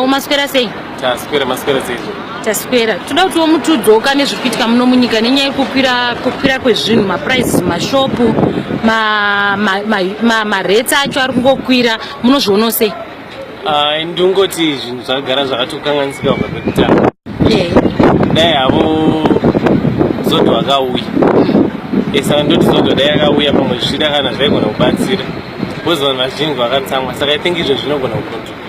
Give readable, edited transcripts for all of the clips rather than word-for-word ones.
Maswera sei? Taswera, maswera sei? Taswera. Toda kuti womutudzoka nezviri kuitika muno munyika nenyaya yekukwira kukwira kwezvinhu, maprices mashopu, ma ma ma, ma, ma rates acho ari kungokwira. Munozvionawo sei? Ah, ndingoti zvinhu zvakagara zvakatokanganisika kubva pekutanga. Eh. Dai havo Zodwa akauya. Eh, saka ndoti Zodwa dai akauya pamwe zvichida kana zvaigona kubatsira. Because vanhu vazhinji vakatsamwa saka I think izvo zvinogona kucontribute.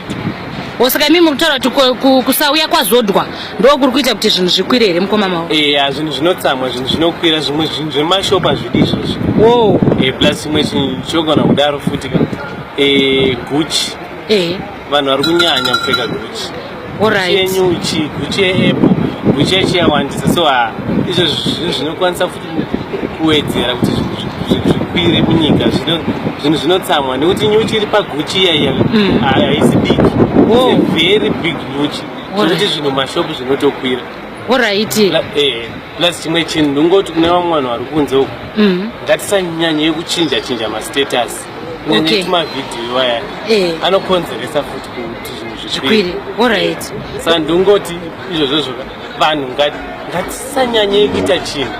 O saka imi muri kutaura kuti kusauya kwaZodwa ndo kuri kuita kuti zvinhu zvikwire here mukoma mavo? Eya, zvinhu zvinotsamwa, zvinhu zvinokwira, zvimwe zvinhu zvemashopu hazvidi izvozvo. Wo. Eh, plus chimwe chinhu chinogona kudaro futi ka. Eh, Gucci. Vanhu vari kunyanya kupfeka Gucci. Yenyuchi, Gucci yeApple, Gucci yechiyawandisa. So ha, izvo zvinhu zvinokwanisa futi kuwedzera kuti zvinhu zvikwire munyika. Zvinhu zvinotsamwa nekuti nyuchi iri paGucci iya iya haisi diki. It's a very big nyuchi. Zvekuti zvinhu mashopu zvinotokwira. Plus chimwe chinhu ndingoti kune vamwe vanhu vari kunze uku ngatisanyanye kuchinja chinja mastatus kunyanya tumavhidhiyo aya anokonzeresa futi kuti zvinhu zvikwire. Saka ndingoti izvozvozvo vanhu ngatisanyanye kuita chinhu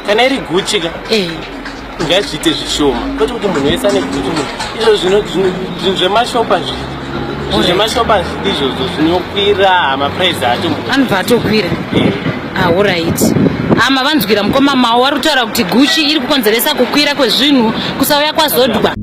kana iri Gucci ka ngazviite zvishoma kwete kuti munhu wese ane Gucci. Munhu izvo zvinhu zvemashopu hazvidi, zvinhu zvemashopu hazvidi izvozvo, zvinokwira maprice acho. Anobva atokwira. Ah, alright. Ama vanzwira mukoma mao vari kutaura kuti Gucci iri kukonzeresa kukwira kwezvinhu, kusauya kwaZodwa.